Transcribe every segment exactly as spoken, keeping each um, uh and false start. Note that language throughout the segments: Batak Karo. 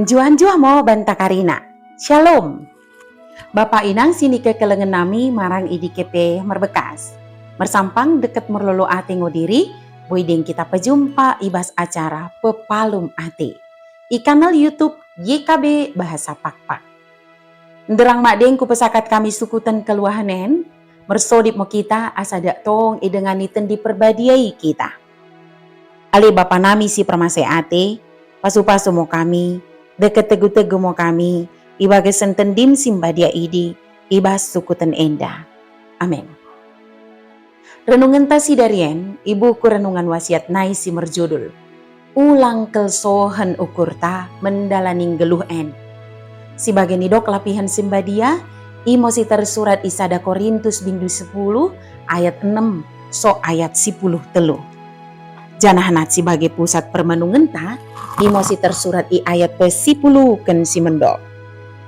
Njuah-njuah mo banta karina. Shalom. Bapa inang si nikekelengen nami marang i dike pe merbekas. Mersampang deket merlolo ate ngo diri, boi deng kita pejumpa i bas acara Pepalum Ate. I kanal YouTube Y K B Bahasa Pakpak. Nderang madeng kupesakat kami sukuten keluahen en, mersodip mo kita asa dak tong idengani Tendi Perbadia i kita. Ale Bapa nami si permasai ate, pasu-pasu mo kami, deket tegu-tegu mo kami, i bagasen Tendim si mbadia idi, i bas sukuten enda. Amen. Renungenta si darien i buku Renungan Wasiat nai si merjudul, Ulang Kelsohen Ukurta Mendalani Nggeluh En. Si bage nidok lapihen si mbadia, imo si tersurat i sada Korintus bindu sepuluh ayat enem, so ayat sipuluh telu. Janahna si bage pusat permenungenta, imo si tersurat i ayat pesipuluhken si mendok.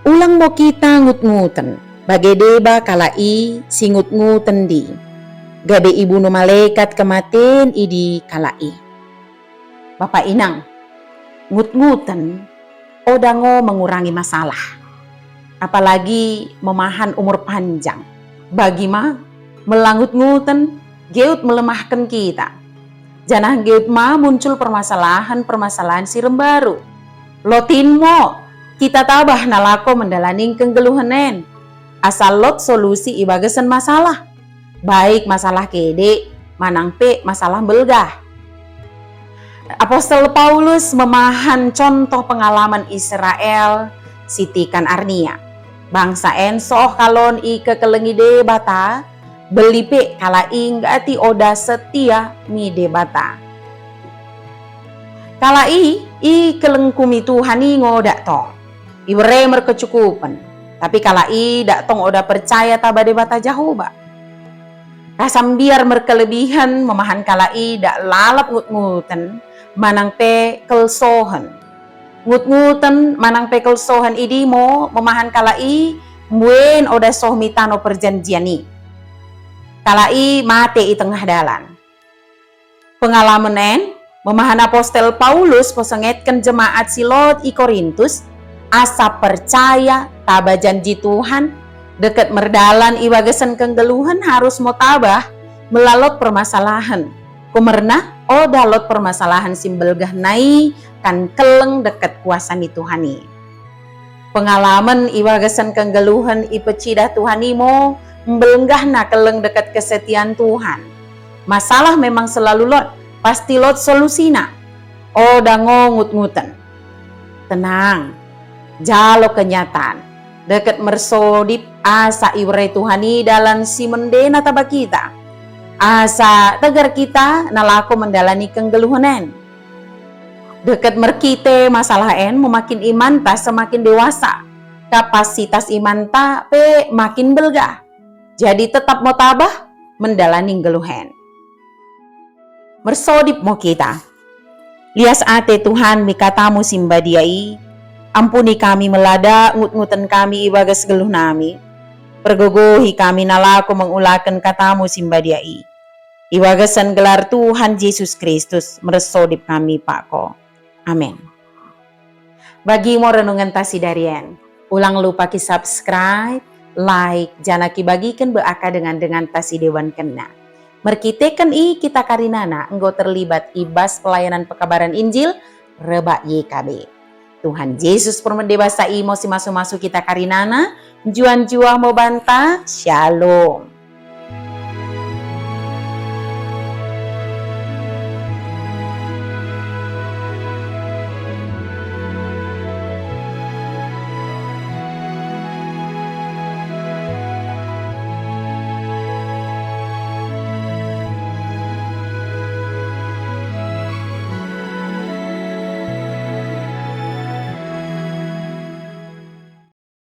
Ulang mo kita ngut-nguten, bage deba kalak i si ngut-nguten ndi, gabe ibunuh malekat kematen idi kalak i. Bapa inang, ngut-nguten oda ngo mengurangi masalah, apalagi memahan umur panjang. Bagi ma, melangut-nguten geut melemahken kita. Janah geut ma muncul permasalahen-permasalahen si rembaru. Lotin mo, kita tabah nalako mendalani kenggeluhen en. Asa lot solusi i bagasen masalah. Baik masalah kede, manang pe masalah mbelgah. Apostel Paulus memahan contoh pengalaman Israel si tikan arnia. Bangsa en soh kalon ikekelengi Dibata, beli pe kalak i nggati oda setia mi Dibata. Kalak i ikelengkumi Tuhan i ngo dak tong. Ibere merkecukupen, tapi kalak i dak tong oda percaya taba Dibata Jahoba. Rasa mbiar merkelebihen memahan kalak i dak lalap ngut-nguten, manang pe kelsohen. Ngut-nguten manang pe kelsohen idi mo memahan kalak i mbuen oda soh mi tano perjanjian i. Kalak i mate i tengah dalan. Pengalamen en memahan apostel Paulus pesengetken jemaat si lot i Korintus asa percaya taba janji Tuhan, deket merdalan i bagasen kenggeluhen harus mo tabah melalot permasalahen. Kumerna oda lot permasalahen si mbelgah nai kan keleng deket kuasa ni Tuhan i. Pengalamen i bagasen kenggeluhen ipecidah Tuhan i mo mbelnggahna keleng deket kesetian Tuhan. Masalah memang selalu lot, pasti lot solusina. Oda ngo ngut-nguten. Tenang, jalo kenyatan, deket mersodip asa ibere Tuhan i dalan si mendena taba kita. Asa tegar kita nalako mendalani kenggeluhen en. Deket merkite masalah en memakin imanta semakin dewasa, kapasitas imanta pe makin mbelgah. Jadi tetap mo tabah mendalani nggeluh en. Mersodip mo kita. Lias ate Tuhan mi katamu si mbadia i, ampuni kami melada ngut-nguten kami i bagas geluh nami. Pergogohi kami nalako mengulaken katamu si mbadia i. I bagasen gelar Tuhan Jesus Kristus mersodip kami pako. Amin. Bagi mo renungenta si darien, ulang lupa ki subscribe, like, janah ki bagiken be aka dengan-denganta si deban kena. Merkiteken i kita karinana enggo terlibat i bas pelayanan pekabaran Injil rebak Y K B. Tuhan Jesus permende basa i mo si masu-masu kita karinana, njuah-njuah mo banta. Shalom.